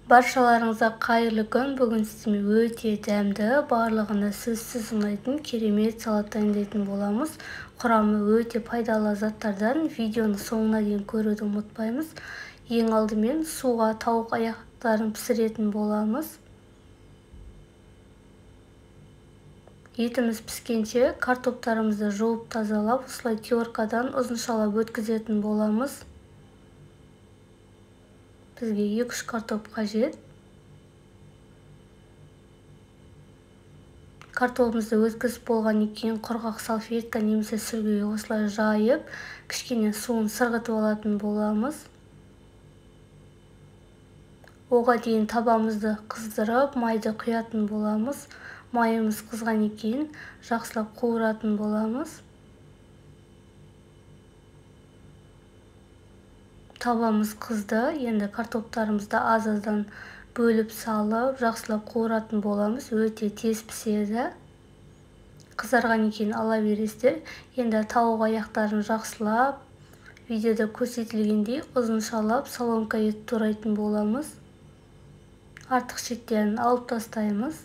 Баршаларыңызға қайырлы күн. Бүгін сіздермен өте дәмді, барлығына сөзсіз ұнайтын керемет салат дайындайтын боламыз. Құрамы өте пайдалы заттардан. Видеоны соңына дейін көруді ұмытпаймыз. Ең алдымен суға тауық аяқтарын пісіретін боламыз. Етіміз піскенше картоптарымызды жуып тазалап, осылай теркадан ұзыншалап өткізетін боламыз. Бізге 2-3 картоп қажет. Картопымызды өткізіп болғаннан кейін құрғақ салфетка немесе сүлгіге осылай жайып, кішкене суын сырғытып алатын боламыз. Оға дейін табамызды қыздырып, майды құятын боламыз. Майымыз қызғаннан кейін жақсылап қуыратын боламыз. Табамыз қызды, енді картоптарымызды аз-аздан бөліп салып, жақсылап қуыратын боламыз. Өте тез піседі. Қызарғаннан кейін ала бересіздер. Енді тауық аяқтарын жақсылап, видеода көрсетілгендей ұзыншалап соломка етіп турайтын боламыз. Артық шеттерін алып тастаймыз.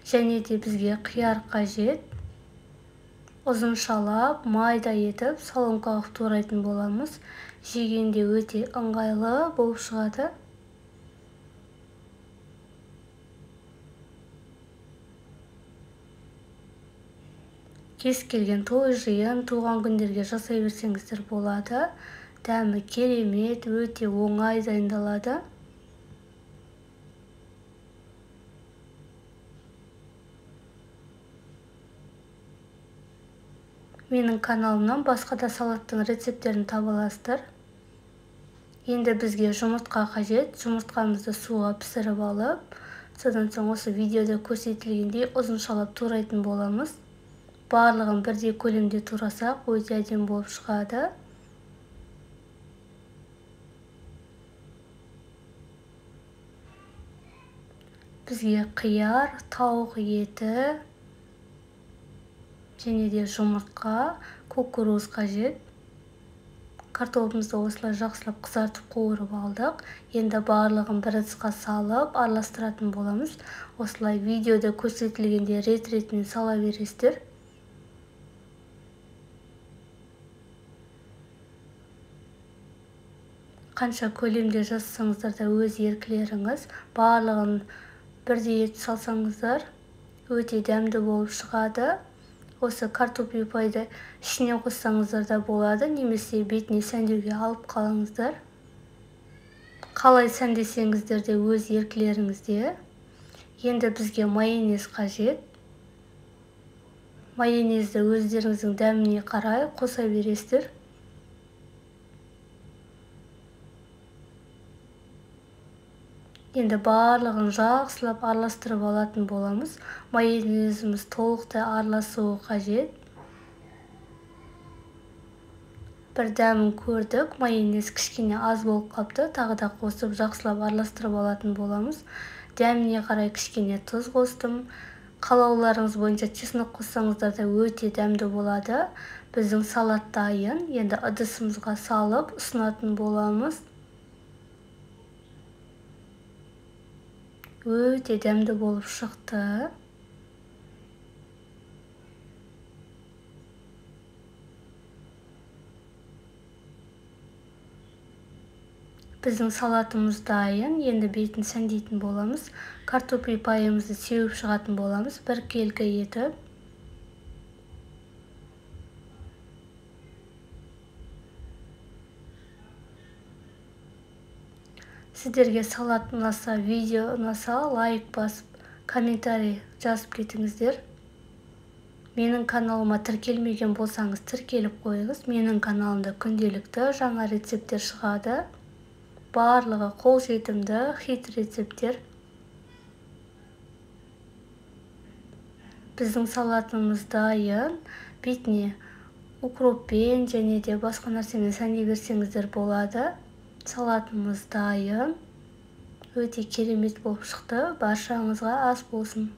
Және де бізге қияр қажет. Ұзыншалап, майда етіп, соломка қылып турайтын боламыз. Жегенде өте ыңғайлы болып шығады. Кез келген той, жиын, туған күндерге жасай берсеңіздер болады. Дәмі керемет, өте оңай дайындалады. Менің каналымнан басқа да салаттың рецепттерін таба аласыздар. Енді бізге жұмыртқа қажет. Жұмыртқамызды суға пісіріп алып, содан соң осы видеода көрсетілгендей ұзыншалап турайтын боламыз. Барлығын бірдей көлемде турасақ, өте әдемі болып шығады. Бізге қияр, тауық еті, және де жұмыртқа, кукуруз қажет. Картопымызды осылай жақсылап қызартып қуырып алдық. Енді барлығын бір ыдысқа салып араластыратын боламыз. Осылай видеода көрсетілгенде рет-ретімен сала бересіздер. Қанша көлемде жасасаңыздар да өз еркілеріңіз. Барлығын бірдей етіп салсаңыздар өте дәмді болып шығады. Осы картоп пайды ішіне қоссаңыздар да болады, немесе бетіне сәндеуге алып қалыңыздар. Қалай сәндесеңіздер де өз еркілеріңізде. Енді бізге майонез қажет. Майонезді өздеріңіздің дәміне қарай қоса бересіздер. Енді барлығын жақсылап араластырып алатын боламыз. Майонезіміз толықтай араласуы қажет. Бір дәмін көрдік, майонез кішкене аз болып қапты. Тағы да қосып жақсылап араластырып алатын боламыз. Дәміне қарай кішкене тұз қостым. Қалауларыңыз бойынша чеснок қоссаңыздар да өте дәмді болады. Біздің салат дайын. Енді ыдысымызға салып ұсынатын боламыз. Өте дәмді болып шықты. Біздің салатымыз дайын. Енді бетін сәндейтін боламыз. Картоп пайымызды сеуіп шығатын боламыз, біркелкі етіп. Сіздерге салат ұнаса, видео ұнаса, лайк басып, комментарий жазып кетіңіздер. Менің каналыма тіркелмеген болсаңыз, тіркеліп қойыңыз. Менің каналымда күнделікті жаңа рецепттер шығады. Барлығы қолжетімді хит рецепттер. Біздің салатымыз дайын. Бетіне укроппен және де басқа нәрсемен сәндей берсеңіздер болады. Салатымыз дайын. Өте керемет болып шықты. Баршаңызға ас болсын.